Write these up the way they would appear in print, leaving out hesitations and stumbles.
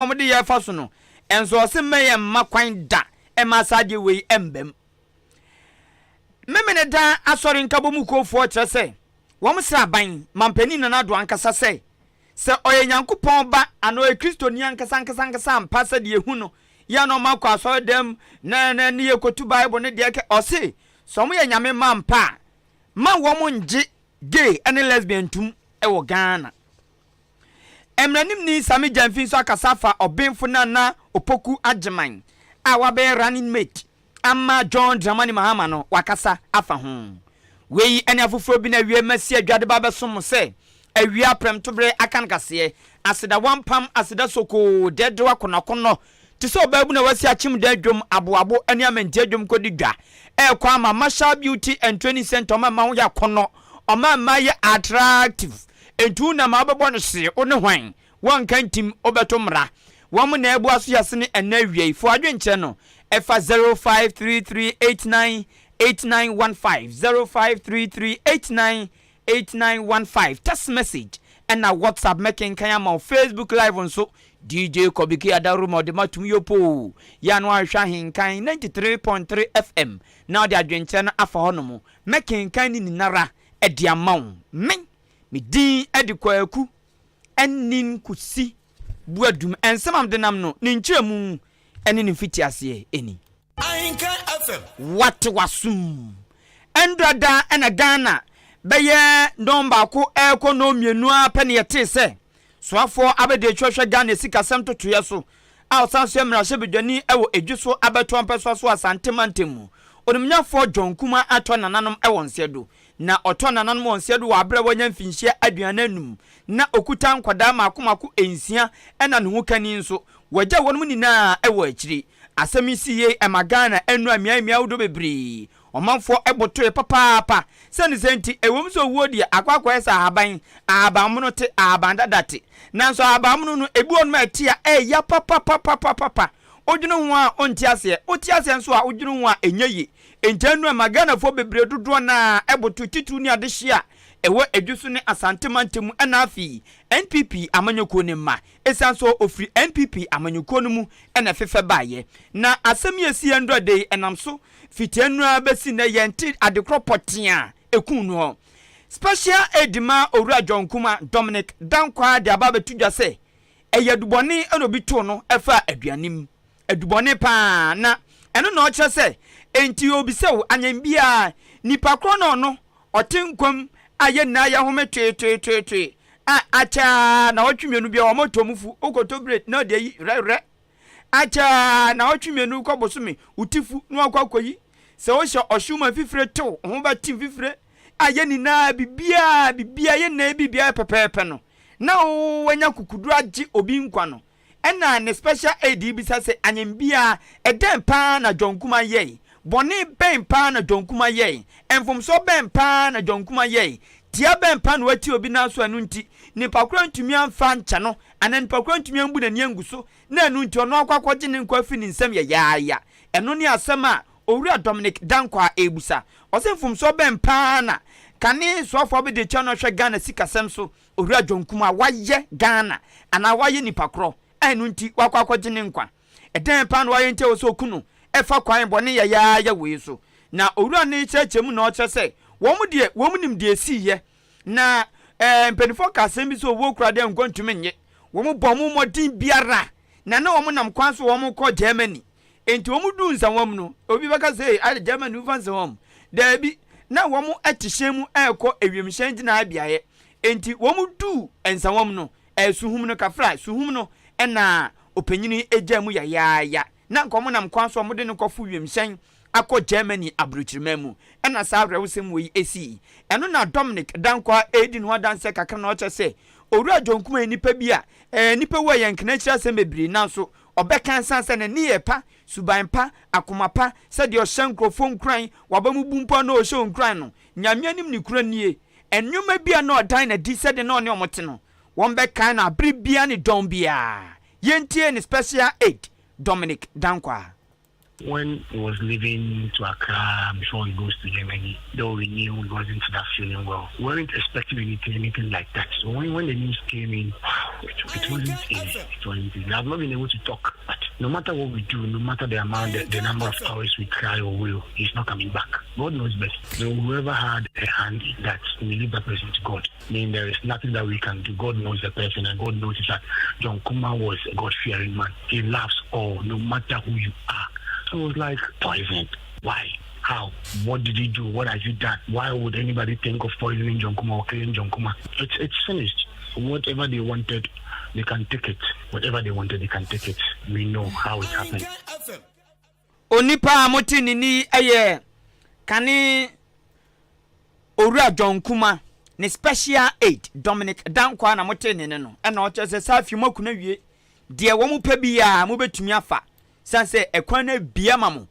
Wɔde yɛ fa so no nso, ɔse mma yɛn mma kwan da mma saa adeɛ wei mma mu. Memeneda Asɔre Nkabɔmu Kuofoɔ kyerɛ sɛ wɔn srɛ aban manpanin Nana Addo ankasa sɛ, sɛ ɔyɛ Nyankopɔn ba anaa ɔyɛ Kristoni ankasa ankasa ankasa ampa sɛdeɛ yɛhu no yɛ a na wɔn akɔ asɔre dɛm na na ne yɛkɔtu Bible no deɛ kɛ ɔse sɛ wɔn yɛ Nyame mma ampa a ma wɔn ngye gay ne lesbian ntum wɔ Ghana. Mmaranimni Sammy Gyamfi nso akasa afa ɔbenfo Nana Opoku Agyemang a wabɛyɛ running mate ama John Dramani Mahama no, wakasa afa ho. Wei ne afoforɔ bi na awie masi adwa de ba abɛsom mo sɛ awia prɛmtoberɛ aka no kaseɛ, aseda wampam, aseda sokoo, dɛɛdew akɔnnɔakɔnnɔ, te sɛ ɔbaabunu a wasi akyem dan dwom, aboabo ne amantia dwom kɔdi dwa, ɛrekɔ ama Marshall Beauty and Training Centre ɔma mma ho yɛ akɔnnɔ, ɔma mmaa yɛ attractive. Enti wo nam a wobɛbɔ no hye, wo ne hwan? Wɔnka ntim, wobɛto mmara. Wɔn na ɛboa so yɛ sene ɛnnɛ awia yi. Fa w'adwenkyerɛ no fa 0533898915, 0533898915, text message ɛna WhatsApp mɛkenkan ama wo. Facebook live nso, DJ Kɔbiki Adaruma ɔde matum yopoo. Yɛ ano ahwehwɛ Ahenkan 93.3 FM na ɔde adwenkyerɛ no afa hɔnom. Mɛkenkan ne nyinara de ama wo. Me Me din de Kwaku Anin Kusi Boadum. Nsɛm a mede nam no, ne nkyerɛmu ne ne mfitiaseɛ ni. Ahenkan FM. Wate w'asom. Ɛndra da na Ghana bɛyɛ nɔn baako ɛrekɔ nɔn mmienu ara pɛ na yɛtee sɛ Soafoɔ abɛdiakyire ɔhwɛ Ghana sikasɛm ntotoeɛ so a ɔsan nso yɛ mmarahyɛbadwani wɔ Edweso abɛtoa mpɛsoa so Asante mantam mu, Onimnyafoɔ John Kumah atɔ nananom wɔ nseɛ Na ɔtɔɔ nananom wɔn nsa du wɔ aberɛ a wanya mfinhyia 45, na ɔkuta nkwadaa mmaako mmaako nsia ɛna ne ho kani nso, wagya wɔnom nyinaa wɔ akyiri. Asɛm yi sii yei ɛma Ghana nnura mmeae mmeae ahodoɔ bebree ɔmanfoɔ botoe papaapa. Sɛne sɛ nti, ɛwom sɛ owuo deɛ akɔ akɔyɛ sɛ ahaban, ahabanmono te, ahaban dada te, nanso ahabanmono no ebi wɔ nom a ɛte a ɛya papapapapapa, wodwene ho a wonte aseɛ, wote aseɛ nso a wodwene ho a ɛnyɛ yie. Enti ɛno ɛma Ghanafoɔ bebree dodoɔ no ara boto titiriw ne adehyeɛ a ɛwɔ Edweso ne Asante mantam mu ɛna afei NPP amanyɔkuo no mma. Ɛsiane sɛ ɔfiri NPP amanyɔkuo no mu na ɛfefɛ baeɛ. Na asɛm yi a ɛsiiɛ nnora da yi ɛnam so fiti ɛno ara bɛsi nnɛ yɛnte adekorɔ pɔtee a ɛkuu noɔ. Special Aide ma Owura John Kumah, Dominic Dankwah de aba abɛto dwa sɛ ɛyɛ adubɔne na obi too no faa aduane mu. Adubɔne paa, na ɛno na ɔkyerɛ sɛ enti obisa o, anyɛ biaa nipa korɔ na ɔno ɔte nkwa mu a yɛn nyinaa yɛhome toetoetoetoe a akyɛ aa naawɔtwe mmienu biaa wɔn tɔ mu fu, wokɔtɔ bread na ɔde ayi werɛwerɛ, akyɛ aa naawɔtwe mmienu kɔ bosome wo ti fu na wakɔ akɔyi, sɛ wohyɛ ɔhyew ma mfifire tew wo ho bɛte mfifire a yɛn nyinaa bibiaa bibiaa yɛn nyinaa bibiaa yɛ pɛpɛɛpɛ no na wo wanya kukuduro agye obi nkwa no. Ɛna ne special aide yi bisa sɛ anyɛnbiaa ɛdɛn paa na John Kumah yɛe? Bɔne bɛn paa na John Kumah yɛe? Mfomsoɔ bɛn paa na John Kumah yɛe? Tia bɛn paa na watia obi nan so a ɛno nti nipa korɔ antumi amfa ankyɛ no anaa nipa korɔ antumi ambu n'ani angu so na ɛno nti ɔno akɔ akɔgye ne nkwa afiri ne nsam yayaaya? Ɛno ne asɛm a Owura Dominic Dankwah ɛrebisa. Ɔse mfomsoɔ bɛn paa na kane soafoɔ abɛdiakyire a na ɔhwɛ Ghana sikasɛm so Owura John Kumah wayɛ Ghana anaa wayɛ nipa korɔ a ɛno nti wakɔ akɔgye ne nkwa? Ɛdɛn paa na wayɛ nti a ɛwɔ sɛ ɔku no ɛfa kwan bɔne yayaaya wei so? Na owura no rekyerɛkyerɛ mu na ɔkyerɛ sɛ wɔn deɛ wɔn nim deɛ ɛsiiɛ na ɛɛ mpanimfoɔ ka asɛm bi sɛ owuo kura deɛ nkwa ntumi nnye. Wɔn bɔ wɔn mmɔden biara na na wɔn nam kwan so wɔn kɔ Germany. Enti wɔn duu nsawam no, obi bɛka sɛ, Ei, ade Germany wofa nsawam? Daabi, na wɔn te hyɛn mu rekɔ ewiemhyɛn gyinae beaeɛ. Enti wɔn duu nsawam no, ɛɛ suhum no, kafra, suhum no, ɛna ɔpanyin yi gyaa mu yayaaya. Na anka wɔn nam kwan so a wɔde no kɔfo wiemhyɛn akɔ Germany aburokyiriman mu. Ɛna saa awerɛhosɛm wei esii. Ɛno na Dominic Dankwah redi ne ho adanseɛ kakra na ɔkyerɛ sɛ, Owura John Kumah yɛ nipa bi a, ɛɛ nipa wu a yɛnkena akyiri asɛm bebree nanso Ɔbɛka ɛsiane sɛ ne nneyɛɛ pa, suban pa, akoma pa, sɛdeɛ ɔhyɛ nkurɔfoɔ nkuran, w'aba mu bu mpo a na ɔhyɛ wo nkuran no, Nyame anim nokorɛ nie, nnoɔma bi a na ɔdan no adi sɛdeɛ na ɔne wɔn te no, wɔbɛkae no abere biara ne dɔn biara. Yɛntie ne Special Aide, Dominic Dankwah. When he was leaving to Accra before he goes to Germany, though we knew he wasn't that feeling well, we weren't expecting anything, anything like that. So when, when the news came in, it, it wasn't easy. It wasn't easy. I've not been able to talk, but no matter what we do, no matter the amount, the, the number of hours we cry or will, he's not coming back. God knows best. So whoever had a hand in that, we leave that person to God. I mean, there is nothing that we can do. God knows the person, and God knows that John Kuma was a God-fearing man. He loves all, no matter who you are. So it was like poison. Why? How? What did he do? What has he done? Why would anybody think of poisoning John Kuma or killing John Kuma? It's it's finished. Whatever they wanted, they can take it. Whatever they wanted, they can take it. We know how it happened. Onipa a mote ne nne yi yɛ kane Owura John Kuma ne Special Aide Dominic Dankwah na mote ne nne no. Ɛna ɔkyerɛ sɛ saa afei moakunu awie deɛ wɔn pɛ biara mobɛtumi afa sane sɛ ɛkwan no abue ama mo.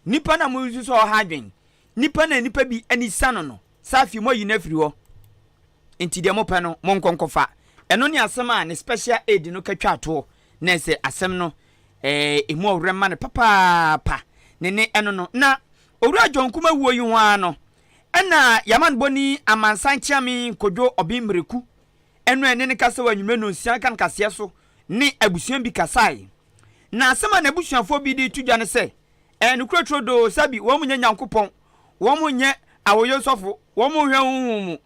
Nipa no a mosusu sɛ ɔha adwen, nipa no a nipa bi ani sa no no, saa afei moayi no afiri hɔ. Nti deɛ mopɛ no monkɔ nkɔfa. Ɛno ne asɛm a ne Special Aide no ka twaa toɔ. Na ɛsɛ asɛm no ɛɛ emu ɔwerɛ ma no papaapa ne ne ɛno no. Na Owura John Kumah wuo yi ho ara no, ɛna Yamanbɔni Amansan Kyeame Kojo Obeng Mreku ɛno a ɛne no kasa wɔ anwummerɛ nonsia ka no kaseɛ so ne abusua bi kasae. Na asɛm a n'abusuafoɔ bi de reto dwa ne sɛ, ɛyɛ nokorɛ turodoo sɛbi wɔn nyɛ Nyankopɔn, wɔn nyɛ awoyo sɔfo, wɔn nhwɛ honhom mu,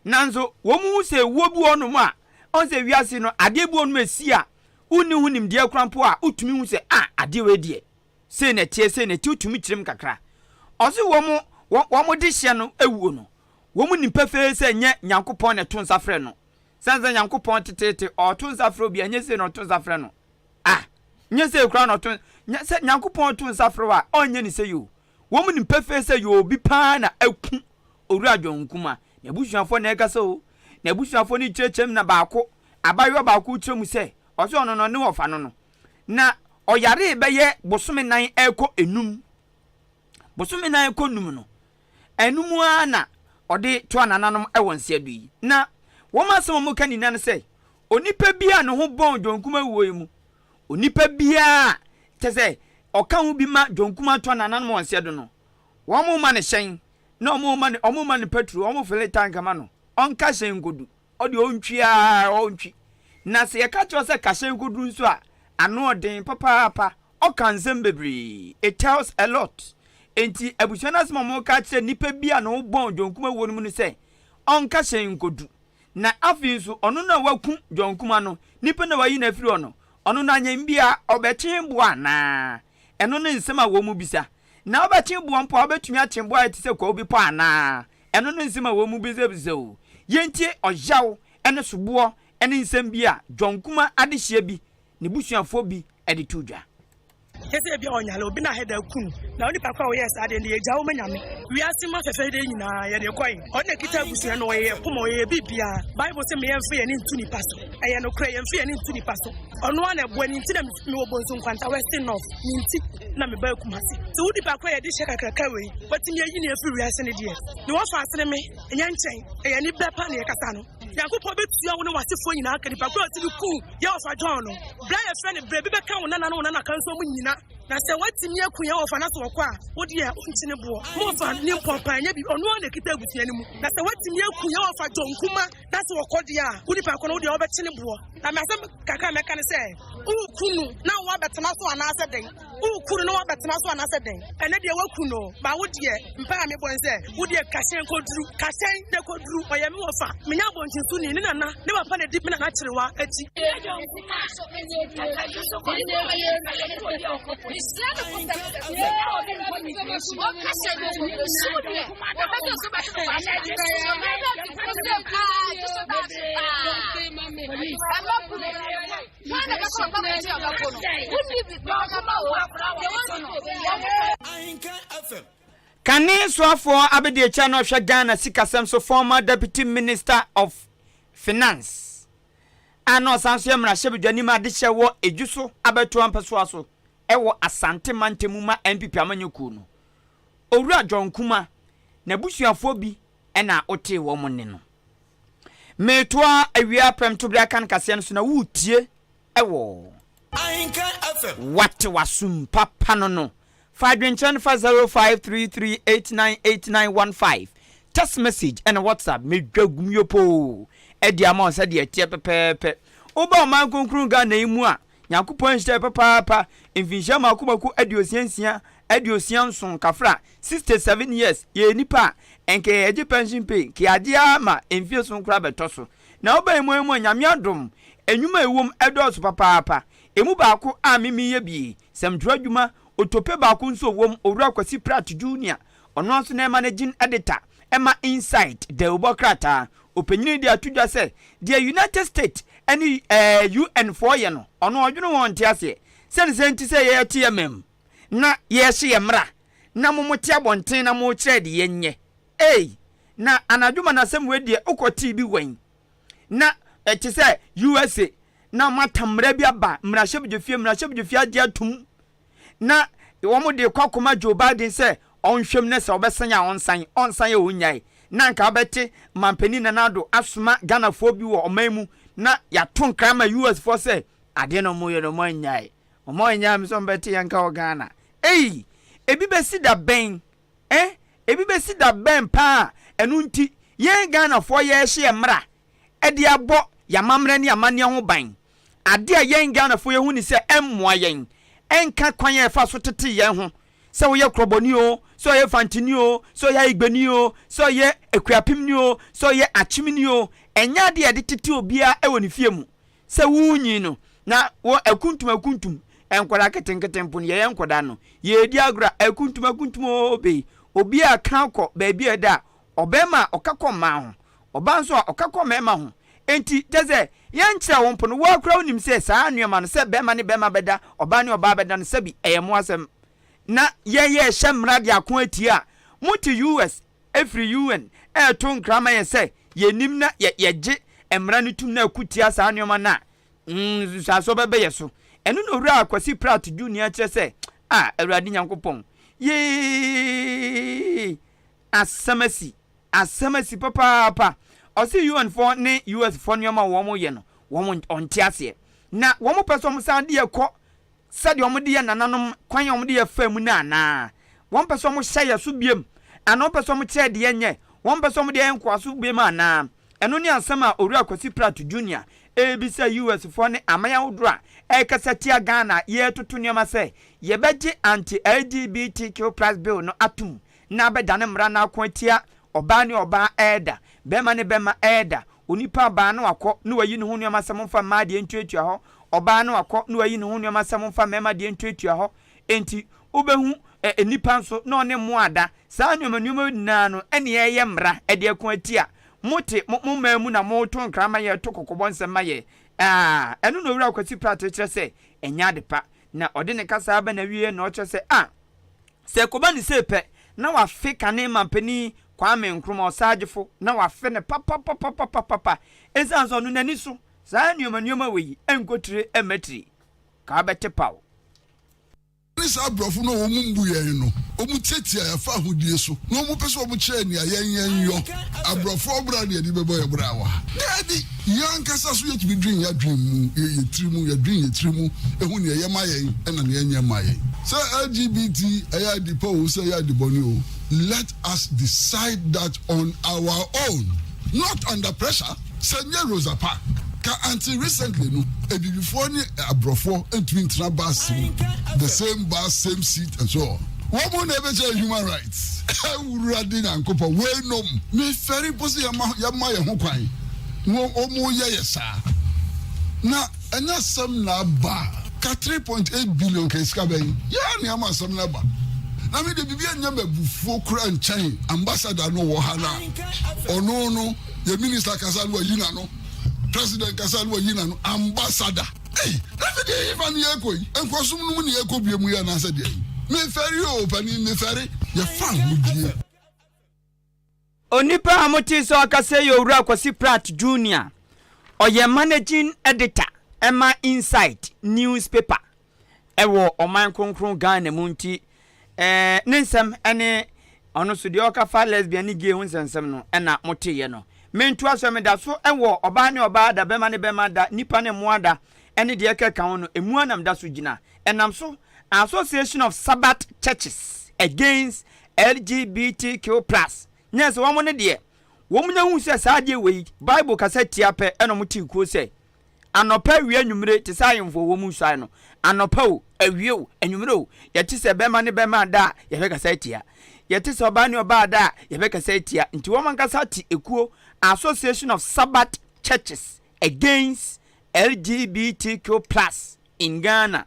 nanso wɔn hu sɛ wuo bi wɔ hɔnom a, ɔn sɛ wiase no adeɛ bi wɔ hɔnom a ɛsi a, wonni ho nimdeɛ koraa mpo a, wotumi hu sɛ, ah, adeɛ wei deɛ, sei na ɛteɛ, sei na ɛteɛ, wotumi kyerɛ mu kakra. Ɔse wɔn, wɔn, wɔn dehyeɛ no awuo no, wɔn nim pefee sɛ ɛnyɛ Nyankopɔn na ɛto nsa frɛ no. Sɛne sɛ Nyankopɔn teteete ɔɔto nsa frɛ obi a, ɛnyɛ sei na ɔto nsa frɛ no. Ah, nyɛ sei koraa na ɔto, nyɛ, sɛ Nyankopɔn to nsa frɛ wo a, ɔnyɛ ne sei o. Wɔn nim pefee sɛ yɛ obi paa na aku Owura John Nkrumah. N'abusuafoɔ na ɛrekasa o. N'abusuafoɔ no rekyerɛkyerɛ mu na baako, abayewa baako rekyerɛ mu sɛ, ɔse ɔno no, ne wɔfa no no, na ɔyaree bɛyɛ bosome nan rekɔ enum. Bosome nan rekɔ num no, ɛno mu ara na ɔde toa nananom wɔ nseɛdo yi. Na wɔn asɛm a wɔka nyinaa ne sɛ, onipa bi a ne ho bɔn John Nkrumah wuo yi mu, onipa biara a kyɛ sɛ ɔka ho bi ma John Nkrumah toa nananom wɔ nseɛdo no, wɔn ma no hyɛn, na wɔn ma no, wɔn ma no petrol, wɔn fele tank ma no, ɔnka hyɛn nkodu. Ɔdeɛ ɔntwi ara ɔntwi. Na sɛ yɛka kyerɛ wo sɛ ka hyɛn kɔduru nso a, ano ɔden papaapa. Ɔka nsɛm bebree. It tells a lot. Enti abusua no asɛm a wɔka akyerɛ nipa bi a ne ho bɔn John Kumah wuo no mu ne sɛ, ɔnka hyɛn nkɔdu. Na afei nso, ɔno no a waku John Kumah no, nipa no a wayi no afiri hɔ no, ɔno no anyɛ bi a ɔbɛkye boɔ anaa? Ɛno ne nsɛm a wɔbisa. Na wobɛkye boɔ mpo a, wobɛtumi akye boɔ a ɛte sɛ kwawu bepɔ anaa? Ɛno ne nsɛm a wɔn mu bisabisa o. Yɛntie ɔyaw ne soboɔ ne nsɛm bi a John Nkrumah adehyeɛ bi, ne busuafoɔ bi de too dwa. Kyɛ sɛ ebia ɔnyare, obi na ahɛ da aku no, na onipa ko a ɔyɛɛ saa adeɛ no deɛ, yɛgya wo ma Nyame. Wiase mu afɛfɛdeɛ nyinaa, yɛde kɔe. Ɔno na ɛkita abusua no, ɔyɛ yɛn poma, ɔyɛ yɛn biribiara. Bible se, Meyɛmfa yɛn ani nto nipa so. Ɛyɛ nokorɛ, yɛmfa yɛn ani nto nipa so. Ɔno ara na ɛboa, ne nti na mewɔ Bonsu Nkwanta Western North, ne nti na mebaa Kumasi. Sɛ wo nipa ko a yɛde hyɛ kakraka wei, watumi ayi no afiri wiase no deɛ, ne wɔfa asene me, ɛnyɛ nkyɛn, ɛyɛ aniberɛ paa na yɛkasa no. Nyankopɔn bɛtua wo ne w'asefoɔ nyinaa ka nipa ko a ɔtumi kum yɛ wɔfa John no. Berɛ a yɛfrɛ no berɛ bi bɛka wo nana ne wo nana ka nso ɔmo nyina. Na sɛ watumi aku yɛn wɔfa na sɛ ɔkɔ a, wo deɛ wonkyene boɔ. Mo wɔfa ne mpɔmpa ɛnyɛ bi, ɔno ara na ɛkita abusua no mu. Na sɛ watumi aku yɛn wɔfa John Kuma na sɛ ɔkɔ deɛ a, wo nipa ko no wo deɛ wobɛkyene boɔ. Na me asɛm kakra a mɛka ne sɛ, woreku no na woabɛtena so anaasɛ dɛn? Woreku no na woabɛtena so anaasɛ dɛn? Ɛnɛ deɛ woaku no, ba wo deɛ mpae a mebɔ ne sɛ, wo deɛ kahyɛn kɔduru, kahyɛn na kɔduru. Ɔyɛ me wɔfa, menyɛ abɔntensoni, ne nana, ne papa na ɛdi me nana kyerewa akyi. Kane soafoɔ abadiakyire a na ɔhwɛ Ghana sikasɛm so former Deputy Minister of Finance a na ɔsan nso yɛ mmarahyɛbadwani ma adehyɛ wɔ Edwuso abatoɔ mpɛsoa so wɔ Asante mantam mu ma NPP amanyɔkuo no, Owura John Kumah, n'abusuafoɔ bi na wotee wɔn nne no. Metoa awia prɛmtoberɛ aka no kaseɛ no so na woretie wɔ. Ahenkan FM. Wate w'asom papa no no. Fa adwenkyerɛ no fa 0533898915, text message ɛna WhatsApp, medwa gum yopoo ɛde ama wo sɛdeɛ ɛteɛ pɛpɛɛpɛ. Woba ɔman kronkron Ghana yi mu a, Nyankopɔn nhyira yɛ papaapa, mfinhyia mako mako 66, 67 kafra, 67 years, yɛyɛ nipa a, nka yɛgye pension pay, nka yɛagye ara ma mfie so koraa bɛtɔ so. Na woba emu yi mu a, Nyame adom, nnwuma a ɛwom ɛdɔɔso papaapa. Emu baako a me meyɛ bi, sɛmtwerɛ adwuma, otope baako nso wom, Owura Kwasi Pratt Junior, ɔno ara nso na ɛmanaging editor ɛma Insight dawubɔ krataa. Ɔpanyin de ato dwa sɛ deɛ United States ne eh, UN foɔ yɛ no, ɔno ɔdwene ho ɔnte aseɛ. Sɛne sɛ nti sɛ yɛte yɛ mam na yɛhye yɛ mmara na mo mote abɔnten na mokyerɛ de yɛnyɛ. Ei, na anadwo ma n'asɛm wei deɛ wokɔ tee bi wɛn na ɛte sɛ USA na wɔatam mmara bi aba mmarahyɛbadwafie, mmarahyɛbadwafie agye atum na wɔn de kɔ akɔma Joe Biden sɛ ɔnhwɛm na sɛ ɔbɛsan a ɔnsan, ɔnsan a ɔnnyae. Na anka wobɛte Manpanin Nana Addo asoma Ghanafoɔ bi wɔ ɔman mu na yɛato nkra ama US foɔ sɛ adeɛ na wɔyɛ no wɔn annyae. Wɔn annyae me sɛ wɔbɛte yɛn nka wɔ Ghana. Ei! Ebi bɛsi da bɛn? Eh? Ebi bɛsi da bɛn paa a ɛno nti yɛn Ghanafoɔ yɛrehye yɛn mmara de abɔ yɛn amammerɛ ne amanneɛ ho ban? Ade a yɛn Ghanafoɔ yɛhu ne sɛ ɛmmoa yɛn, ɛnka kwan a yɛfa so tete yɛn ho, sɛ woyɛ Krɔbɔni oo, sɛ ɔyɛ Fantini oo, sɛ ɔyɛ Ayigbeni oo, sɛ ɔyɛ Akuapemni oo, sɛ ɔyɛ Akyemni oo, ɛnyɛ ade a yɛde tete obiara wɔ ne fie mu. Sɛ worenyin no, na wɔ akuntum akuntum, nkwadaa nketenkete mpo no, yɛyɛ nkwadaa no, yɛredi agorɔ a, akuntum akuntum oo bei, obiara ka kɔ baabi a ɛda a, ɔbarima a ɔka kɔ mmaa ho, ɔbaa nso a ɔka kɔ mmarima ho. Enti, kyerɛ sɛ, yɛnkyerɛ wo mpo no, wo ara koraa wonim sɛ saa nneɛma no, sɛ barima ne barima bɛda, ɔbaa ne ɔbaa bɛda no, sɛbi, ɛyɛ mo asɛm. Na yɛn yɛrehyɛ mmara de ako atia a, mote US firi UN reto nkra ma yɛn sɛ yɛnim na yɛgye mmara no tum na ɛko tia saa nneɛma no a, nsunsuansoɔ bɛbɛ yɛ so. Ɛno na Owura Kwasi Pratt Junior kyerɛ sɛ, Ah, Awurade Nyankopɔn, yee, asɛm asi, asɛm asi papaapa. Ɔse UN foɔ ne US foɔ nneɛma a wɔn yɛ no, wɔn ɔnte aseɛ. Na wɔn pɛ sɛ wɔn san de yɛ kɔ sɛdeɛ wɔde yɛn nananom kwan a wɔde yɛn faa mu no anaa? Wɔmpɛ sɛ wɔhyɛ yɛn so biom anaa wɔmpɛ sɛ wɔkyerɛ deɛ yɛnyɛ? Wɔmpɛ sɛ wɔde yɛn nkoaso biom anaa? Ɛno ne asɛm a Owura Kwasi Pratt Junior rebisa US foɔ ne aman ahodoɔ a ɛrekasa tia Ghana a yɛretoto nneɛma sɛ yɛbɛgye Anti-LGBTQ plus Bill no atom na abɛdane mmara no ako atia ɔbaa ne ɔbaa ɛreda, barima ne barima ɛreda, Onipa baa na wakɔ na wayi ne ho nneɛma sɛ momfa mmaa deɛ ntuatua hɔ, ɔbaa na wakɔ na wayi ne ho nneɛma sɛ momfa mmarima deɛ ntuatua hɔ. Enti wobɛhu ɛ, nnipa nso na ɔne mmoa ada. Saa nneɛma nneɛma nyinaa no ɛne ɛyɛ mmara ɛde ako atia. Mote mo, mo man mu na moreto nkra ma yɛn, to kɔkɔbɔ nsɛm ma yɛn. Aa, ɛno na Owura Kwasi Pratt kyerɛ sɛ ɛnyɛ ade pa. Na ɔde ne kasa aba n'awieɛ na ɔkyerɛ sɛ, a, Sɛ ɛkɔba no sei pɛ, na wafe kane mampanin Kwame Nkrumah Ɔsagyefo, na wafe no papapapapapapa. Esiane sɛ ɔno n'ani so saa nneɛma nneɛma wei nkɔ tire mma tiri, ka wobɛte paw. Ne saa aborɔfo no a wɔn mmu yɛn no, wɔn tiatia yɛn fahodie so, na wɔn pɛ sɛ wɔn kyerɛ nea yɛn yɛn yɔ. Aborɔfo ɔbra na yɛde bɛbɔ yɛn bra wɔ ha? Daabi! Yɛn ankasa so yɛtumi dwen yɛn adwene mu, yɛn tiri mu, yɛdwen yɛn tiri mu hu nea ɛyɛ ma yɛn ɛna nea ɛnyɛ ma yɛn. Sɛ LGBT ɛyɛ ade pa oo, sɛ ɛyɛ ade bɔne oo, let us decide that on our own, not under pressure. Sɛ nyɛ Rosa Park ka until recently no, abibifoɔ ne aborɔfoɔ ntumi ntena bus mu, the same bus, same seat and so on. Wɔn na ɛbɛkyerɛ human rights. Awurade Nyankopɔn, weinom, mefɛre mpo sɛ yɛma yɛma yɛn ho kwan na wɔn yɛ yɛ saa. Na ɛnyɛ asɛm na aba. Ka 3.8 billion ka sika bɛn? Yɛa na yɛama asɛm no aba. Na me de biribi anyɛ me abufuo kora nkyɛn ambassador no wɔ ha na ɔno no yɛ minister kasa no wayi n'ano, president kasa no wayi n'ano, ambassador. Ei, na afei deɛ hefa ne yɛrekɔ yi? Nkoasom no mu ne yɛrekɔ bie mu yi anaasɛ deɛ yi? Mefɛre o, panin, mefɛre. Yɛfa ahodie. Onipa a motee sɛ ɔkasa yi yɛ Owura Kwasi Pratt Junior. Ɔyɛ Managing Editor ma Insight Newspaper wɔ ɔman kronkron Ghana mu nti eh, ne nsɛm ne ɔno nso deɛ ɔka fa lesbian ne gay ho nsɛnsɛm no na moteeɛ no. Mentoa so, meda so wɔ ɔbaa ne ɔbaa da, bɛma ne bɛma da, nipa ne mmoa da. ne deɛ ɛkeka ho no, emu ara na meda so gyina. Ɛnam so, Association of Sabbath Churches Against LGBTQ Plus, nyɛ sɛ wɔn no deɛ, wɔn nya hu sɛ saa adeɛ wei, Bible kasa tia pɛ, ɛna wɔn tee kuo sɛ, Anɔpa, awia, anwummere, te sɛ ahemfo a wɔn suae no, anɔpa o, awia o, anwummere o, yɛte sɛ bɛrima ne bɛrima ada a, yɛbɛkasa atia. Yɛte sɛ ɔbaa ne ɔbaa ada a, yɛbɛkasa atia. Nti wɔn ankasa te ekuo, Association of Sabbath Churches Against LGBTQ Plus in Ghana.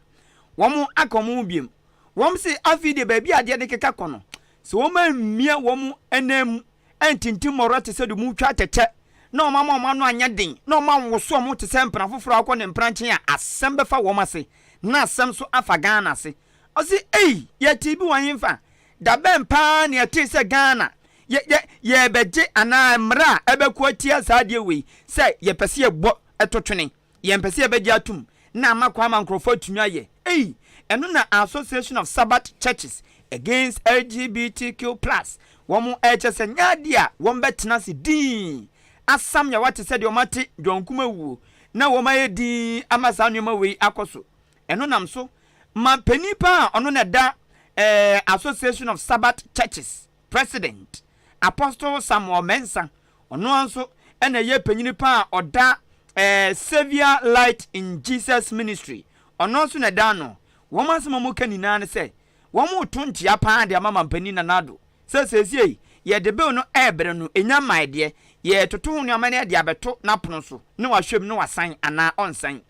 Wɔn aka wɔn ho biom. Wɔn se afei deɛ baabi a adeɛ de keka kɔ no, sɛ wɔn ammia wɔn nan mu antintim mmɔwerɛ te sɛ deɛ wɔretwa atɛkyɛ na wɔn ama wɔn ano anyɛ den na wɔn anwoso wɔn te sɛ mpena foforɔ a akɔ ne mpena nkyɛn a, asɛm bɛfa wɔn ase na asɛm nso afa Ghana ase. Ɔse ei, yɛtee bi wɔ henfa? Da bɛn paa na yɛtee sɛ Ghana yɛ yɛ yɛrebɛgye anaa mmara a ɛbɛko atia saa adeɛ wei sɛ yɛpɛ sɛ yɛbɔ to twene, yɛmpɛ sɛ yɛbɛgye atom na ama kwan ma nkurɔfoɔ atumi ayɛ ei. Ɛno na Association of Sabbath Churches Against LGBTQ Plus wɔn ɛrekyɛ sɛ nyɛ adeɛ a wɔbɛtena ase dinn asam yawa te sɛ deɛ wɔate John Nkrumah wuo na wɔn ayɛ dinn ama saa nneɛma wei akɔ so. Ɛno nam so ma panin paa a ɔno na ɛda eh, Association of Sabbath Churches President, Apostle Samuel Mensah, ɔno ara nso na ɛyɛ panyini pa a ɔda eh, Saviour Light in Jesus Ministry, ɔno nso na ɛda ano. Wɔn asɛm a wɔka nyinaa ne sɛ, wɔreto nkyea paa de ama Mampanin Nana Addo sɛ seesei yɛde bill no rebrɛ no, ɛnya mmae deɛ, yɛretoto ho nneɛma na yɛde abɛto n'apono so na wahwɛ mu na wasan anaa ɔnsan.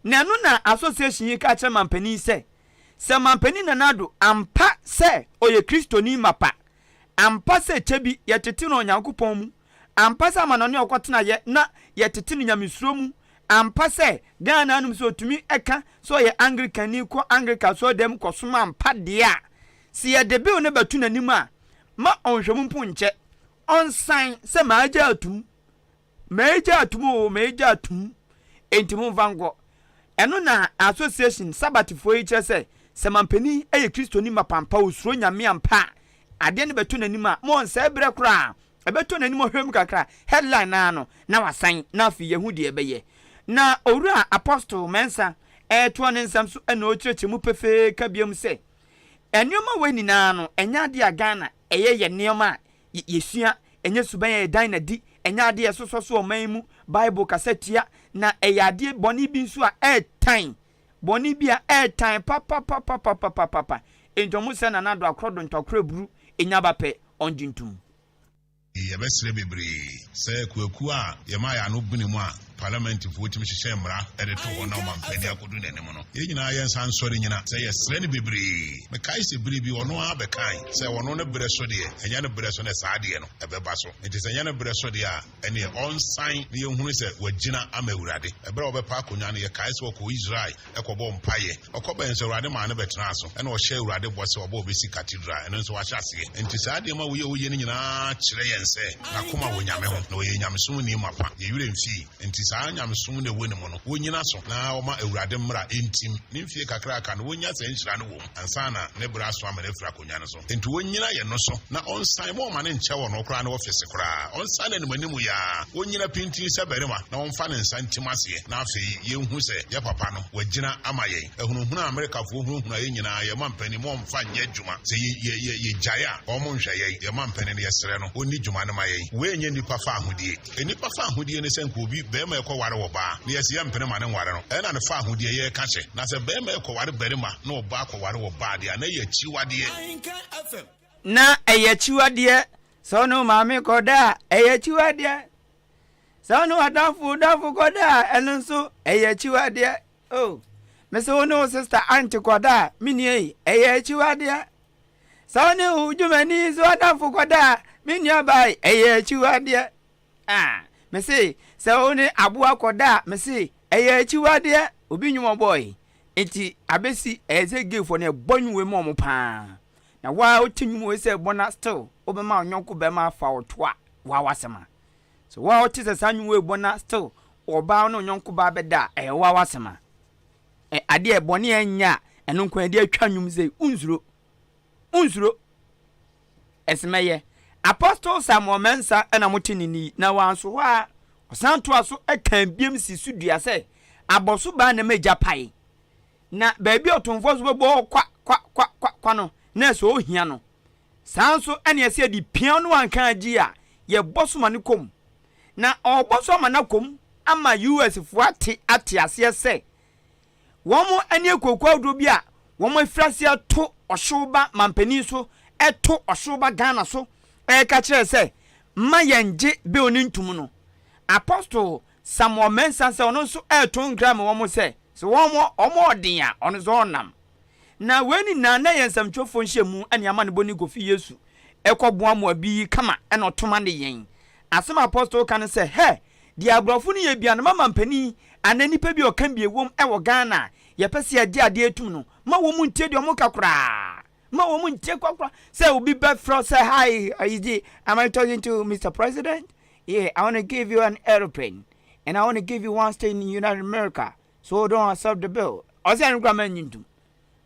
Na ɛno na association yi ka kyerɛ mampanin sɛ, sɛ mampanin Nana Addo ampa sɛ ɔyɛ Kristoni mapa, ampa sɛ kyɛ bi yɛtete no Onyankopɔn mu, ampa sɛ amanɔne a ɔkɔtenaeɛ na yɛtete no nyamesuro mu, ampa sɛ Ghana anom sɛ ɔtumi ka sɛ ɔyɛ Anglicanni kɔ Anglican asɔredan mu kɔsom ampa deɛ a, sɛ yɛde bill no bɛto n'anim a, ma ɔnhwɛ mu mpo nkyɛ, ɔnsan sɛ magye atom. M'agya atum oo, m'agya atum, enti momfa nkɔ. Ɛno na Association Sabatfoɔ yi kyerɛ sɛ, sɛ mampanin yɛ Kristoni mapa ampa, ɔsuro Nyame ampa a, adeɛ no bɛtɔ n'anim a, ma ɔnsɛe berɛ koraa. Ɛbɛtɔ n'anim ɔhwɛ mu kakra, headline no ara no, na wasan, na afei yɛahu deɛ ɛbɛyɛ. Na Owura Apostle Mensah retoa ne nsɛm so na ɔrekyerɛkyerɛ mu pefee ka biom sɛ, Nneɛma wei nyinaa no, ɛnyɛ adeɛ a Ghana ɛyɛ yɛn nneɛma a yesua, ɛnyɛ suban a yɛdan no adi, ɛnyɛ ade a ɛsosɔ so ɔman yi mu, Bible kasa tia, na ɛyɛ adeɛ bɔne bi nso a ɛretan, bɔne bi a ɛretan papapapapapapa. Enti wɔn sɛ Nana Addo akorɔ do ntɔkorɔ aburu, enya ba pɛ, ɔngye ntom. Yɛbɛsrɛ bebree sɛ akuakuo a yɛma yɛn ano bene mu a Parliamentfoɔ tumi hyehyɛ mmara de to hɔ na ɔmampanin akɔdu n'anim no, yɛn nyinaa yɛnsan nsɔre nnyina sɛ yɛsrɛ no bebree. Mekae sɛ bere bi ɔno ara bɛkae sɛ ɔno ne berɛ so deɛ, ɛnyɛ ne berɛ so na saa adeɛ no ɛbɛba so. Enti sɛ ɛnyɛ ne berɛ so deɛ a, ɛnneɛ ɔnsan na yɛnhunu sɛ wagyina ama Awurade. Ɛberɛ a ɔbɛpa akonnwa no, yɛkae sɛ ɔkɔɔ Israel kɔbɔɔ mpaeɛ. Ɔkɔbaeɛ nso, Awurade maa no bɛtenaa so, ɛnna ɔhyɛɛ Awurade bɔ sɛ ɔbɔ a ɔbɛsi cathedral. Ɛno nso, wahyɛ aseɛ. Enti saa nneɛma wei a ɔyɛ no nyinaa kyerɛ yɛn sɛ n'akoma wɔ Nyame ho, na ɔyɛ nyamesomni mapa. Yɛn werɛ mfii. Enti saa nyamesom no a ɛwɔ ne mu no, wɔnnyina so na wɔma Awurade mmara ntim. Ne mfie kakra a aka no, wɔnnya saa nhyira no wɔ mu ansa na ne berɛ aso ama no afiri akonnwa no so. Enti wɔnnyina yɛn no so na ɔnsan, mma ɔmma no nkyɛ ɔno koraa ne ɔfese koraa. Ɔnsan animanim yi ara, ɔnnyina pintinn sɛ barima na ɔmfa ne nsa ntim aseɛ, na afei yɛnhu sɛ yɛn papa no, wagyina ama yɛn. Ahunahuna a Amerikafoɔ hunahuna yɛn nyinaa, yɛn mampanin, ma ɔmfa nyɛ adwuma. Sɛ yɛ, yɛ, yɛ, yɛgyae a, wɔn nhwɛ yɛn. Yɛn mampanin no, yɛsrɛ no, ɔnni dwuma no ma yɛn. Wei nyɛ nnipa faahodie. Nnipa faahodie ne sɛ nka obi, barima rekɔware ɔbaa, na yɛse yɛmpene ma no nware no, ɛna ne faahodie yɛreka hyɛ. Na sɛ barima rekɔware barima, na ɔbaa kɔware ɔbaa deɛ a, na ɛyɛ akyiwadeɛ. Na ɛyɛ akyiwadeɛ sɛ wo ne wo maame kɔda a, ɛyɛ akyiwadeɛ. Sɛ wo ne w'adamfo damfo kɔda a, ɛno nso ɛyɛ akyiwadeɛ. Oh, mese wo ne wo sista aunty kɔda a, me nua yi, ɛyɛ akyiwadeɛ. Sɛ wo ne wo dwumani nso adamfo kɔda a, me nua baa yi, ɛyɛ akyiwadeɛ. Ah, mese sɛ wo ne aboa kɔda a, mese ɛyɛ akyiwadeɛ. Obi nnwom ɔbɔɔ yi, nti abɛsi ɛyɛ sɛ gayfoɔ no ɛbɔ nnwom wei ma wɔn paa. Na waa wote nnwom wei sɛ ɛbɔ na still wobɛma wo yɔnko bɛrima afa wo to a, waa w'asɛm a. Sɛ waa wote sɛ saa nnwom wei bɔ na still ɔbaa ne wo yɔnko baa bɛda a, ɛyɛ waa w'asɛm a. Ɛ, adeɛ bɔne a ɛnyɛ a, ɛno nko ɛde atwa nnwom sɛ wonsuro. Wonsuro. Ɛsɛ mɛyɛ. Apostle Samuel Mensah ɛna mote ne ni na wanso hɔ a, ɔsan toa so ɛka biam si so dua sɛ, Abɔso baa na ma gya pae. Na baabi a ɔtomfoɔ nso bɛbɔ hɔ kwa kwa kwa kwa kwa no, na ɛsɛ ohia no. Saa nso ɛna ɛsɛ yɛde pia no anka agye a yɛbɔ so ma no kɔ mu. Na ɔrebɔ so ama no akɔ mu ama US foɔ ate ate aseɛ sɛ wɔn ne akuokuo ahodoɔ bi a wɔn afiri aseɛ ato ɔhyew ba mampanin so ɛto ɔhyew ba Ghana so ɛreka kyerɛ sɛ mma yɛn gye bill no ntum no. Apostle Samuel Mensah sɛ ɔno nso ɛreto nkra ma wɔn sɛ sɛ wɔn wɔn ɔden a ɔno nso ɔnam. Na wei nyinaa na ɛyɛ nsɛmtwerɛfoɔ nhyiamu ne amanebɔ ne Kofi Yesu ɛkɔ boa mo abi yi kama ɛna ɔtoma ne yɛn. Asɛm a Apostle ka ne sɛ hɛ deɛ aborɔfo no yɛ bia no ma mampanin anaa nipa bi a ɔka bi ɛwom ɛwɔ Ghana a yɛpɛ sɛ yɛgye adeɛ tum no ma wɔn ntie deɛ wɔn ka koraa ma wɔn ntie korakora sɛ obi bɛfrɛ sɛ hi is it, am I talking to Mr. President? Yeah, I want to give you an aeroplane and I want to give you one state in United America so don't accept the bill. Ɔsɛ ɛno koraa ma nyi ntum.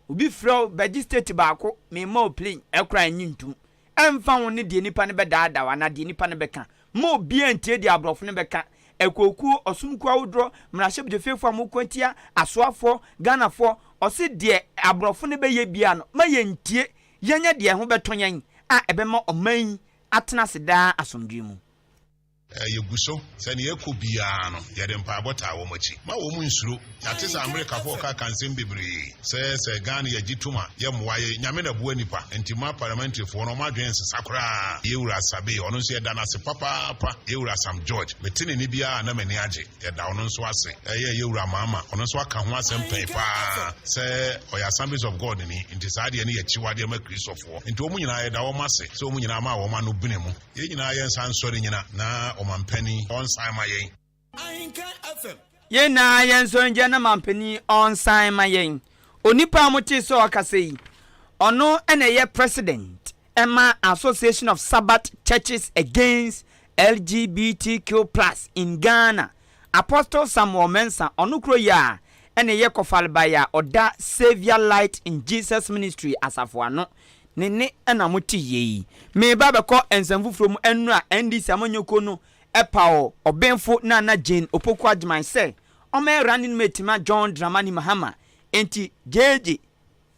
Obi frɛ wo bɛgye state baako mema wo plane ɛkoraa nyi ntum. Ɛmfa ho ne deɛ nipa no bɛdaadaa wo anaa deɛ nipa no bɛka. Mma obiara ntie deɛ aborɔfo no bɛka. Akuokuo, ɔsomkuo ahodoɔ, mmarahyɛbadwafiefoɔ a moko atia, asoafoɔ, Ghanafoɔ, ɔse deɛ aborɔfo no bɛyɛ biara no ma yɛntie, yɛnyɛ deɛ ɛho bɛtɔ yɛn a ɛbɛma ɔman yi atena ase daa asomdwoe mu. Yɛgu so sɛ nea yɛkɔ biara no, yɛde mpaebɔ taa wɔn akyi. Mma wɔn nsuro. Yɛate sɛ Amerikafo reka ka nsɛm bebree sɛ sɛ Ghana yɛgye tom a, yɛmmoa yɛn. Nyame na ɛboa nnipa. Nti mma parliamentaryfoɔ no wɔn adwene nsesa koraa. Yɛn wura Asabe, ɔno nso yɛda no ase papaapa. Yɛn wura Sam George, mete ne nne biara a na m'ani agye. Yɛda ɔno nso ase. Ɛyɛ yɛn wura Mahama, ɔno nso aka ho asɛm pɛn paa sɛ ɔyɛ Assemblies of God ni, nti saa adeɛ no yɛ akyiwadeɛ ma Kristofoɔ. Nti wɔn nyinaa yɛda wɔn ase sɛ wɔn nyinaa maa wɔn ano bene mu. Yɛn nyinaa yɛnsan nsɔre nyina na ɔmanpanin ɔnsan ma yɛn. Yɛn nyinaa yɛnsɔre ngyina na manpanin ɔnsan ma yɛn. Onipa a motee sɛ ɔrekasa yi, ɔno na ɛyɛ President ma Association of Sabbath Churches Against LGBTQ Plus in Ghana, Apostle Samuel Mensah, ɔno kuro yi ara na ɛyɛ Kɔfalbae a ɔda Saviour Light in Jesus Ministry asafo ano. Ne nne na mote yei. Mereba abɛkɔ nsɛm foforɔ mu Nnora NDC amanyɔkuo no paw ɔbenfo Nana Jane Opoku Agyemang sɛ ɔmmɛyɛ running mate ma John Dramani Mahama. Enti gyegye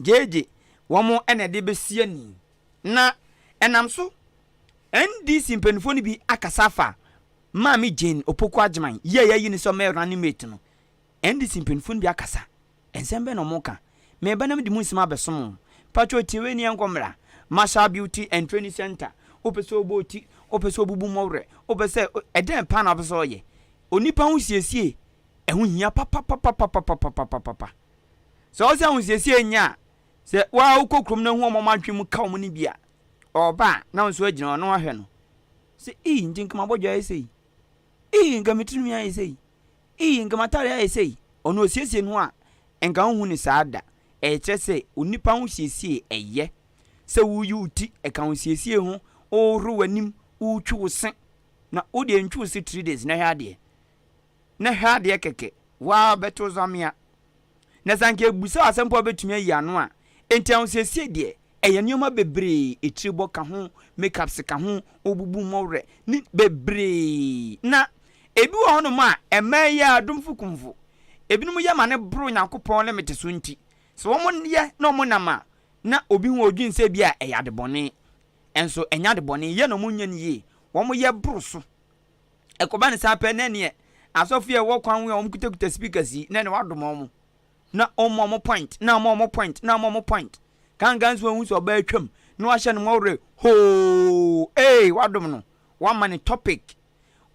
gyegye wɔn na ɛde bɛsi ani. Na ɛnam so NDC mpanimfoɔ no bi akasa afa Maame Jane Opoku Agyemang yi a yɛayi no sɛ ɔmmɛyɛ running mate no. NDC mpanyinfoɔ no bi akasa. Nsɛm bɛn na ɔmo ka? Meba na mede mu nsɛm abɛsom wo. Mpakyɛw tie wei ne yɛnkɔ mmra. Marshall Beauty and Training Center. Wopɛ sɛ wobɔ wo ti, wopɛ sɛ wobubu mmɔwerɛ, wopɛ sɛ ɛdɛn paa na wopɛ sɛ ɔyɛ? Onipa ho siesie, ɛho hia papapapapapapapapa. Sɛ ɔsɛ ahosiesie nyɛ a, sɛ waa wokɔ kurom na hu wɔn a wɔn adwene mu ka wɔn no bi a, ɔreba a na wo nso agyina hɔ na wahwɛ no. Sɛ ii nti nka m'abɔdwe ayɛ sei. Ii nka me tirinwi ayɛ sei. Ii, nka m'atare ayɛ sei. Ɔno osiesie ne ho a, nka wonhu no saa da. Ɛkyerɛ sɛ onipa ho siesie ɛyɛ. Sɛ woreyi wo ti, ɛka wo siesie ho, worehohoro w'anim, woretwi wo se. Na wo deɛ ntwi wo se 3 days na hwɛ adeɛ. Na hwɛ adeɛ kɛkɛ. Woaa bɛto zamea. Na sɛ anka ɛbusa wo asɛm mpo a wobɛtumi ayi ano a. Enti ahosiesie deɛ, ɛyɛ nneɛma bebree. Etiribɔ ka ho, makeups ka ho, wobubu mmɔwerɛ, ne bebree. Na ebi wɔ hɔnom a, mmaa yi ara, adomfo kumfo, ebinom yɛ ma no boro Nyankopɔn limit so nti, sɛ wɔyɛ na wɔnam a, na obi hu a odwen sɛ ebia ɛyɛ ade bɔne. Nso ɛnyɛ ade bɔne, yɛ na wɔnyɛ no yie. Wɔyɛ boro so. Ɛkɔba no saa pɛ na ɛneɛ asɔfo yi a ɛwɔ kwan ho a wɔkutakuta speakers yi na ɛne wadom wɔn. Na wɔma wɔn point, na wɔma wɔn point, na wɔma wɔn point. Kankan nso ehu sɛ ɔbaa atwam na wahyɛ no mmɔwerɛ hoo ee wadom no, wama ne topic.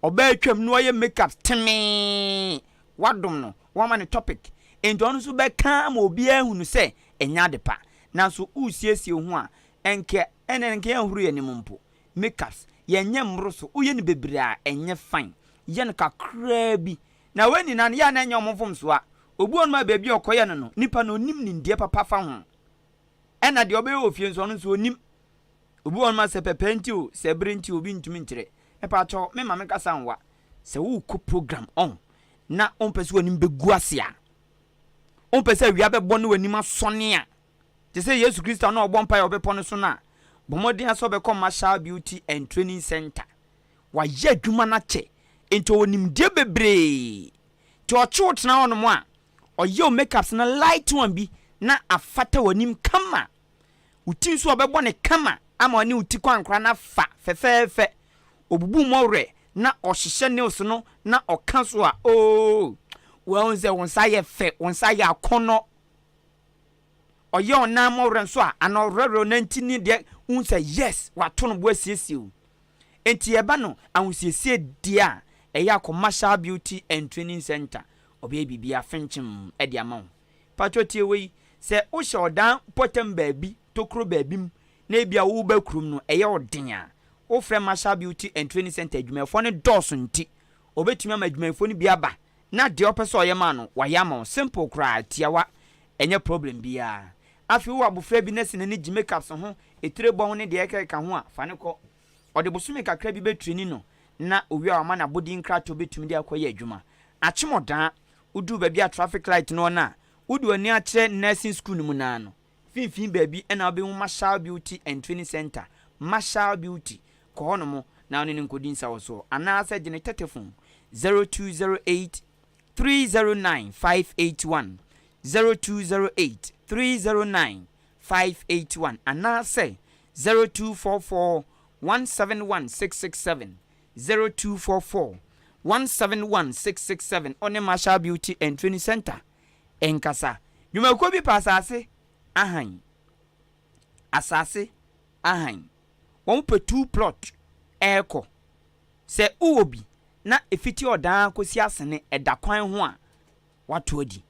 Ɔbaa atwam na wayɛ makeup temee wadom no, wama ne topic. Enti ɔno nso bɛka ama obiara ahu no sɛ ɛnyɛ ade pa. Nanso woresiesie wo ho a, ɛnkɛ ɛnɛ nka yɛnhoro yɛn anim mpo. Makeups, yɛnyɛ mmoro so, woyɛ no bebree a ɛnyɛ fine. Yɛ no kakraa bi. Na wei nyinaa no, yɛ a na ɛnyɛ wɔn mfomsoɔ a. Obi wɔ hɔnom a baabi a ɔkɔyɛ no no, nipa no ɔnnim nimdeɛ papa fa ho. Ɛna deɛ ɔbɛyɛ wɔ fie nso, ɔno nso ɔnnim. Obi wɔ hɔnom a sɛ pɛpɛ nti o, sɛ bere nti o, obi ntumi nkyerɛ. Mepaakyɛw, me ma me kasa nwa. Sɛ worekɔ program ɔn, na wompɛ sɛ w'anim bɛgu ase a, wompɛ sɛ awia bɛbɔ ne w'anim asɔne a, te sɛ Yesu Kristo a na ɔbɔ mpaeɛ wɔ bepɔ no so no a, bɔ mmɔden ara sɛ wobɛkɔ Marshall Beauty and Training Center. Wayɛ adwuma no akyɛ, enti ɔwɔ nimdeɛ bebree. Nti ɔkye wo tena hɔnom a, ɔyɛ wo makeups no light one bi na afata w'anim kama. Wo ti nso ɔbɛbɔ no kama ama ɔne wo ti kwankora no afa fɛfɛɛfɛ. Obubu mmɔwerɛ na ɔhyehyɛ nails no na ɔka so a, oo, woahu sɛ wo nsa ayɛ fɛ, wo nsa ayɛ akɔnnɔ. Ɔyɛ ɔnan mmɔwerɛ nso a, anaa ɔwerɛwerɛ ɔnan ti ne deɛ, wohu sɛ yes, wato no bo asiesie wo. Enti ɛba no ahosiesie deɛ a, ɛyɛ a kɔ Marshall Beauty and Training Centre, ɔbɛyɛ biribiara fenkyem de ama wo. Patrɔ tie wei, sɛ wohyɛ ɔdan mpɔtam baabi, tokuro baabi mu, na ebia woreba kurom no, ɛyɛ wo den a, wofrɛ Marshall Beauty and Training Centre adwumayɛfoɔ no dɔɔso nti, wɔbɛtumi ama adwumayɛfoɔ no bi aba na deɛ wopɛ sɛ ɔyɛ ma no, wayɛ ama wo. Simple koraa, tiawa, ɛnyɛ problem biara. Afei wowɔ abofra bi na sɛ n'ani gye makeups ho, etire bɔ ho ne deɛ ɛkeka ho a, fa no kɔ. Ɔde bosome kakra bi bɛtreni no na owie a wama no abodin nkrataa a obɛtumi de akɔyɛ adwuma. Akyemɔdaa, woduru baabi a traffic light no wɔ no a, wode w'ani akyerɛ nursing school no mu no ara no, mfimfini baabi na wobɛhu Marshall Beauty and Training Centre, Marshall Beauty, kɔ hɔnom na wo ne no nkɔdi nsawɔsoɔ anaasɛ gye ne tɛtɛfon 0208 309 581, 0208 309 581 anaasɛ 0244 171 667, 0244 171 667 ɔne Marshall Beauty and Training Centre nkasa. Dwumakuo bi pɛ asase ahan, asase ahan, wɔn pɛ two plot ɛɛkɔ. Sɛ wowɔ bi na ɛfiti ɔdaa kɔsi asene ɛda kwan ho a, wato adi.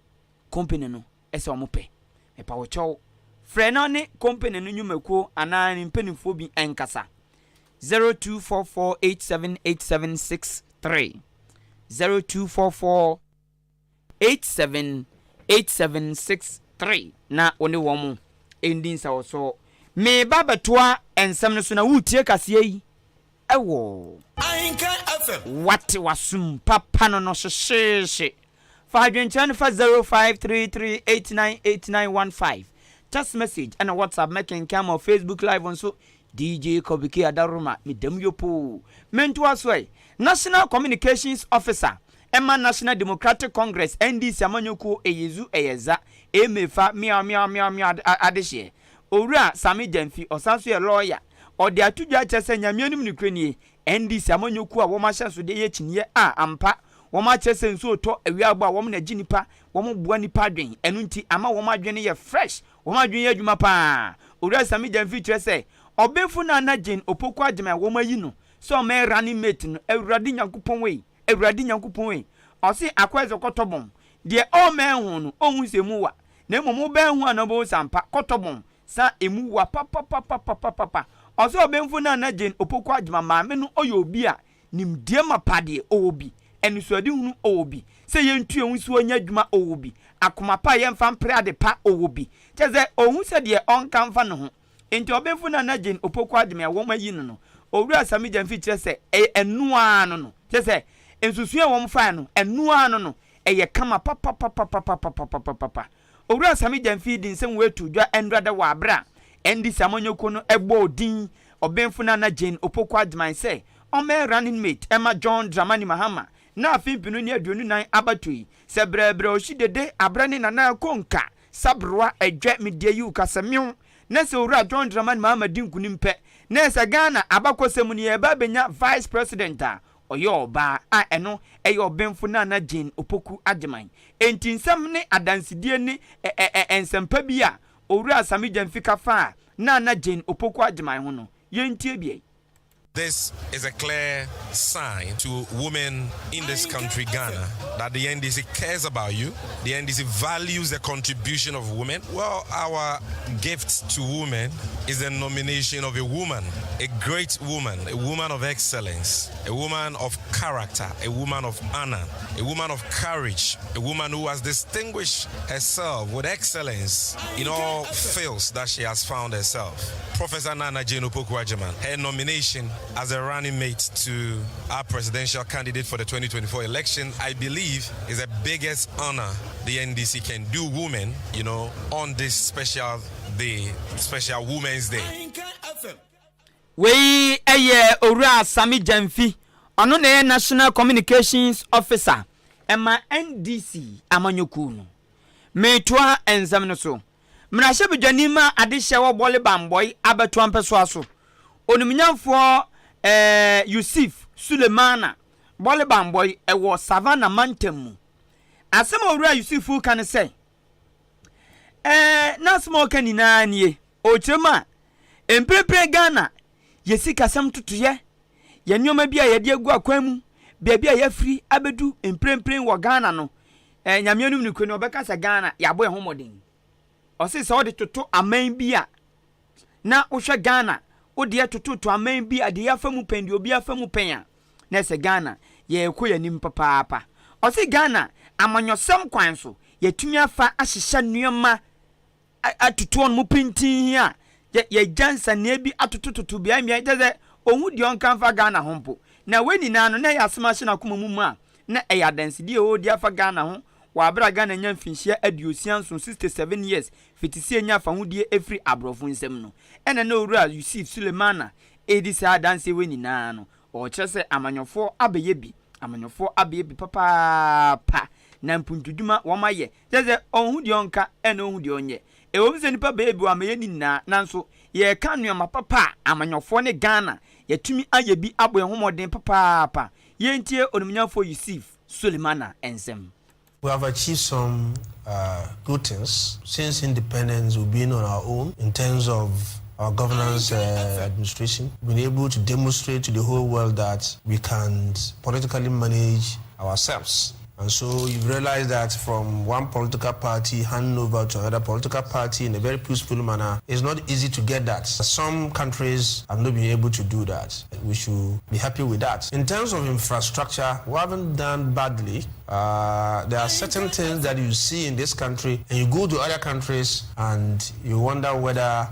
Company no ɛsɛ wɔn pɛ. Mepa wo kyɛw, frɛ na ne company no nnwumakuo anaa ne mpanimfoɔ bi nkasa. 0244878763, 0244 878763 na wo ne wɔn ndi nsawɔsoɔ. Meba bɛtoa nsɛm no so na woretie kaseɛ yi ɛwɔ Ahenkan FM. Wate w'asom papa no no hyehyeehye. Fa adwenkyerɛ no fa 0533898915 text message ɛna WhatsApp mɛkenkan ma Facebook live nso DJ Kobiki Adaroma medam yopoo. Mentoa so ɛ. National Communications Officer ɛma National Democratic Congress NDC amanyɔkuo Eyezu Eyeza Emefa meow meow meow meow adehyeɛ Owura Sammy Gyamfi ɔsan so yɛ lawyer ɔde ato dwa akyerɛ sɛ Nyame anim nokorɛ nie NDC amanyɔkuo a wɔn ahyɛnsodeɛ yɛ kyiniiɛ a ampa wɔn akyerɛ sɛ nsuo retɔ awia abɔ a wɔn na gye nipa wɔn boa nipa adwen ɛno nti ama wɔn adwen no yɛ fresh wɔn adwen yɛ adwuma paa Owura Sammy Gyamfi kyerɛ sɛ ɔbenfo Nana Jane Opoku Agyemang a wɔn ayi no sɛ ɔmɛyɛ running mate no Awurade Nyankopɔn ei Awurade Nyankopɔn ei ɔse akɔyɛ sɛ kɔtɔ bɔn deɛ ɔmmɛn ho no ɔnhu sɛ emu wa na mmom wobɛn ho a na wobɛhu sɛ ampa kɔtɔ bɔn sa emu wa papapapapapapa. Ɔsɛ ɔbenfo Nana Jane Opoku Agyemang maame no ɔyɛ obi a nimdeɛ mapa deɛ ɔwɔ bi, anisoadehunu ɔwɔ bi, sɛ yɛntu yɛn ho si hɔ nyɛ adwuma ɔwɔ bi, akoma pa a yɛmfa mpere ade pa ɔwɔ bi. Kyerɛ sɛ ɔhu sɛ deɛ ɔnka mfa ne ho. Enti ɔbenfo Nana Jane Opoku Agyemang a wɔayi no no, Owura Sammy Gyamfi kyerɛ sɛ ɛyɛ ɛno ara no no. Kyerɛ sɛ nsusuiɛ a wɔfaeɛ no, ɛno ara no no, ɛyɛ kama papapapapapapapapa. Owura Sammy Gyamfi de nsɛm wei too dwa nnora wɔ abere a NDC amanyɔkuo no bɔɔ din Ɔbenfo Nana Jane Opoku Agyemang sɛ ɔmmɛyɛ running mate ma John Dramani Mahama na afe 2024 abatoɔ yi. Sɛ brɛbrɛ ɔhyi dede abrɛ ne Nana Konka Sabrewa Ɛdwɛ Medeayiw Kasɛmew na sɛ Owura John Dramani Mahama di nkunim pɛ na ɛsɛ Ghana abakɔsɛm mu no yɛreba abɛnya Vice President a ɔyɛ ɔbaa a ɛno ɛyɛ Ɔbenfo Nana Jane Opoku Agyemang. Enti nsɛm ne adansedie ne nsɛmpa bi a Owura Sammy Gyamfi ka faa Nana Jane Opoku Agyemang ho no, yɛntie bi. This is a clear sign to women in this country, Ghana, that the NDC cares about you. The NDC values the contribution of women. Well, our gift to women is the nomination of a woman, a great woman, a woman of excellence, a woman of character, a woman of honor, a woman of courage, a woman who has distinguished herself with excellence in all fields that she has found herself. Professor Nana Jane Opoku-Agyemang, her nomination as a running mate to our presidential candidate for the 2024 election, I believe, is the biggest honor the NDC can do women on this special day, special Women's Day. Wei ɛyɛ Owura Sammy Gyamfi, ɔno na ɛyɛ National Communications Officer. ma NDC amanyɔkuo no. Metoa nsɛm no so. Mmarahyɛbadwani ma adehyɛ wɔ Bɔle Bambɔe abatoɔ mpɛsoa so, Onimnyamfoɔ eh, Yusif Sulemana Bɔle Bambɔe wɔ Savannah mantam mu. Asɛm a Owura Yusuf reka ne sɛ, eh, n'asɛm a ɔka nyinaa nie, ɔrekyerɛ mu a, mprempren Ghana yɛ sikasɛm ntotoeɛ, yɛ nneɛma bi a yɛde agu akwan mu, baabi a yɛafiri abɛdu mprempren wɔ Ghana no, eh, Nyame anom nokorɛ ni, ɔbɛka sɛ Ghana, yɛabɔ yɛn ho mmɔden. Ɔse sɛ wode toto aman bi a, na wohwɛ Ghana, wodeɛ tototo aman bi a deɛ yɛafa mu pɛn, deɛ obi afa mu pɛn a, na ɛsɛ Ghana, yɛrekɔ yɛn anim papaapa. Ɔse Ghana, amanyɔsɛm kwan so, yɛatumi afa ahyehyɛ nneɛma atoto wɔn mu pintinn a yɛagya nsania bi atotototo beae mmeae kyerɛ sɛ ɔhu deɛ ɔnka mfa Ghana ho mpo. Na wei nyinaa no na ɛyɛ asɛm ahyɛ n'akoma mu ma a na ɛyɛ adansedie a ɔredi afa Ghana ho wɔ aberɛ a Ghana anya mfinhyia 67, 67 years, fiti sɛ ɛnya fahodie ɛfiri aborɔfo nsam no. Ɛna na Owura Yusif Sulemana redi saa adanseɛ wei nyinaa no, ɔrekyerɛ sɛ amanyɔfoɔ abɛyɛ bi, amanyɔfoɔ abɛyɛ bi papaapa, na mpuntudwuma wɔn ayɛ Kyerɛ sɛ, ɔnhu deɛ ɔnka ɛna ɔnhu deɛ ɔnyɛ. Ɛwom sɛ nnipa bɛyɛ bi wɔammɛyɛ ne nyinaa, nanso yɛreka nnoɔma papa a amanyɔfoɔ ne Ghana yɛatumi ayɛ bi abɔ yɛn ho mmɔden papaapa. Yɛntie Onimnyamfoɔ Yusif Sulemana nsɛm. We have achieved some good things since independence, we've been on our own in terms of our governance administration, been able to demonstrate to the whole world that we can politically manage ourselves. And so you realize that from one political party handing over to another political party in a very peaceful manner, it's not easy to get that. Some countries have not been able to do that. We should be happy with that. In terms of infrastructure, we haven't done badly. There are certain things that you see in this country and you go to other countries and you wonder whether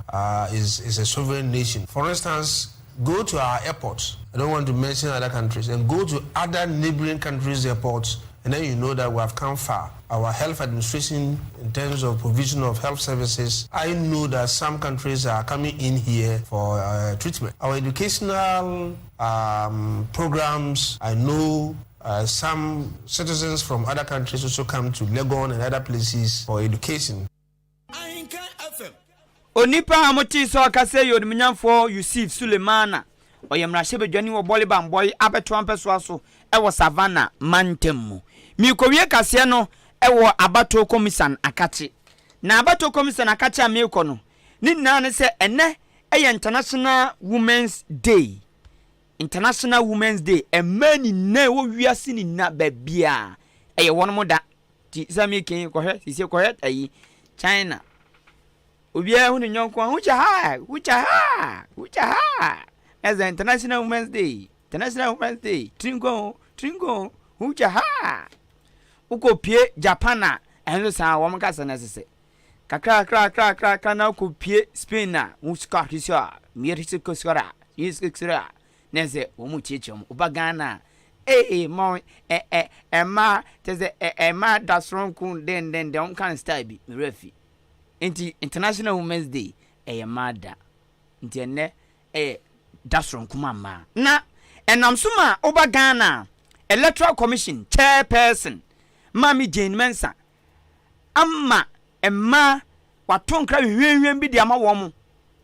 is a sovereign nation. For instance, go to our airports. I don't want to mention other countries. And go to other neighboring countries' airports, and then you know that we have come far. Our health administration, in terms of provision of health services, I know that some countries are coming in here for treatment. Our educational programs, I know some citizens from other countries also come to Legon and other places for education. Ahenkan FM. Onipa a motee sɛ ɔkasa yi yɛ Onimuonyamfoɔ Yusuf Sulemana. Ɔyɛ mmarahyɛbadwani wɔ Bole Bamboi abɛtoa mpɛsoa so wɔ Savannah mantam mu. Merekɔwie kaseɛ no wɔ Abatoɔ Komisan Akakye. Na Abatoɔ Komisan Akakye a merekɔ no, ne nyinaa ne sɛ ɛnnɛ yɛ International Women's Day. International Women's Day, mmaa nyinaa ɛwɔ wiase nyinaa baabiara, ɛyɛ wɔn da. Ti sɛ mi kin kɔhwɛ sisi kɔhwɛ ayi China. Obiara hu ne nyɔnko a hucha ha hucha ha hucha ha. Ɛsɛ International Women's Day International Women's Day trinko trinko hucha ha. Wokɔ pie Japan a ɛno saa wɔn kasa na ɛsesɛ. Kakra kakra kakra kakra na wokɔ pie Spain a huska huska mierisikosora yisikosora na ɛsɛ wɔn mu kyiakyia wɔn. Woba Ghana a, ee ma ɛ ɛ ɛmaa kyɛ sɛ ɛ ɛmaa da soronko dendenden wɔn ka no style bi me werɛ afi. Nti International Women's Day ɛyɛ mmaa da. Nti ɛnnɛ ɛyɛ da soronko ma mmaa. Na ɛnam so ma woba Ghana a, Electoral Commission Chairperson Maame Jane Mensah ama mmaa wato nkra hwehwɛnhwɛn bi de ama wɔn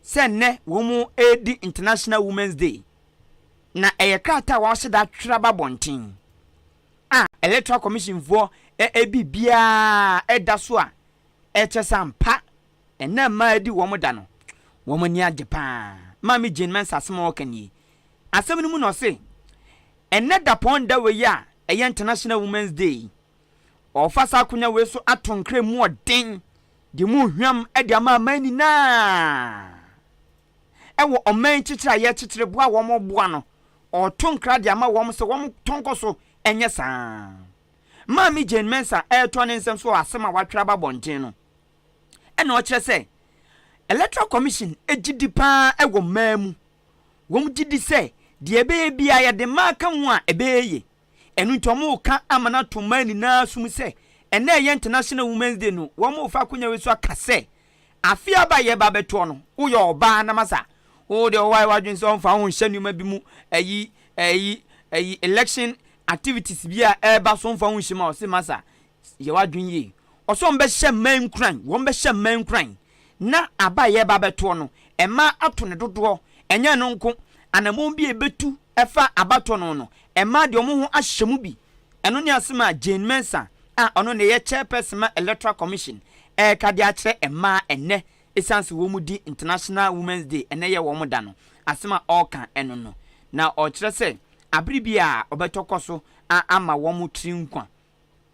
sɛ nnɛ wɔn redi International Women's Day. Na ɛyɛ krataa a wɔahyɛ da atwerɛ aba abɔnten a Electoral Commission foɔ biribiara ɛda so a ɛkyerɛ sɛ ampa ɛnnɛ mmaa adi wɔn da no, wɔn ani agye paa. Maame Jane Mensah asɛm a ɔka nie. Asɛm no mu na ɔse, ɛnnɛ dapɔn da wei a ɛyɛ International Women's Day yi, Ɔrefa saa akonya wei so ato nkra mu ɔden de mu hwam de ama aman nyinaa ɛwɔ ɔman kyekyere a yɛkyekyere boa wɔn boa no. Ɔreto nkra de ama wɔn sɛ wɔn tɔ nkɔ so nyɛ saa. Maame Jane Mensah ɛretoa ne nsɛm so wɔ asɛm a watwerɛ aba abɔnten no ɛna ɔkyerɛ sɛ Electoral Commission gye di paa wɔ mmaa mu. Wɔn gye di sɛ deɛ ɛbɛyɛ biara yɛde mmaa ka ho a ɛbɛyɛ yie. Ɛno nti wɔreka ama no ato mmaa nyinaa som sɛ ɛnnɛ a ɛyɛ International Women's Day no, wɔrefa akonya wei so aka sɛ afe aba a yɛreba abɛtoɔ no, woyɛ ɔbaa na masa wo deɛ woayɛ w'adwene sɛ ɔmfa wo nhyɛ nneɛma bi mu ayi ayi ayi election. Activities bi a ɛreba so mfa ho nhyɛ mu a, ɔse masa yɛ w'adwene yie. Ɔsɛ wɔn bɛhyɛ mmaa nkuran, wɔn bɛhyɛ mmaa nkuran na aba a yɛreba abɛtoɔ no, mmaa ato ne dodoɔ. Ɛnyɛ ɛno nko, anammɔn bi a ɛbɛtu ɛfa abatoɔ no ho no, mmaa deɛ wɔn ho ahyɛ mu bi. Ɛno ne asɛm a Jane Mensah a ɔno na ɛyɛ Chairperson ma Electoral Commission ɛreka de akyerɛ mmaa ɛnnɛ ɛsiane sɛ wɔn di International Women's Day, ɛnnɛ yɛ wɔn da no, asɛm a ɔreka ɛno no. Na ɔkyerɛ sɛ abere bi a ɔbɛtɔ kɔ so a ama wɔn tiri nkwa.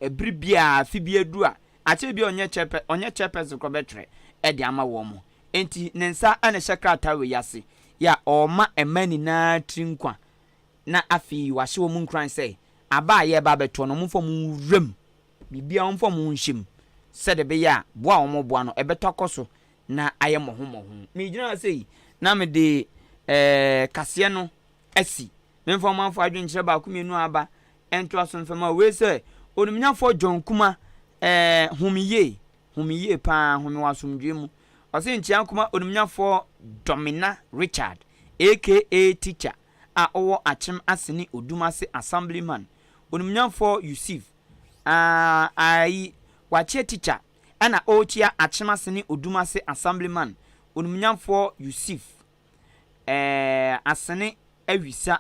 Ɛbere biara afe bi aduru a, akyɛ bi a ɔnyɛ chairper ɔnyɛ chairperson koraa bɛtwerɛ ɛde ama wɔn. Enti ne nsa na ɛhyɛ krataa wei ase yɛ a ɔrema mmaa nyinaa tiri nkwa na afei wahyɛ wɔn nkuran sɛ aba a yɛreba abɛtoɔ no wɔmfa wɔn nwura mu, biribiara wɔmfa wɔn ho nhyɛ mu sɛdeɛ ɛbɛyɛ a boa a wɔreboa no ɛbɛtɔ akɔ so na ayɛ mmɔho mmɔho. Megyina ha sei na mede ɛɛ kaseɛ no asi. Memfa ɔmanfoɔ adwenkyerɛ baako mmienu a aba ntoa so mfa ma wei sɛ Onimnyafoɔ John Kuma ɛɛ home yie, home yie paa, home wɔ asomdwoeɛ mu. Ɔse nkyea nkoma Onimnyafoɔ Domina Richard aka Teacher a ɔwɔ Akyem Asene Odumase Assemblyman, Onimnyafoɔ Yusif aah ayi wakyea Teacher ɛna ɔrekyia Akyem Asene Odumase Assemblyman, Onimnyafoɔ Yusif ɛɛ Asene Awisa.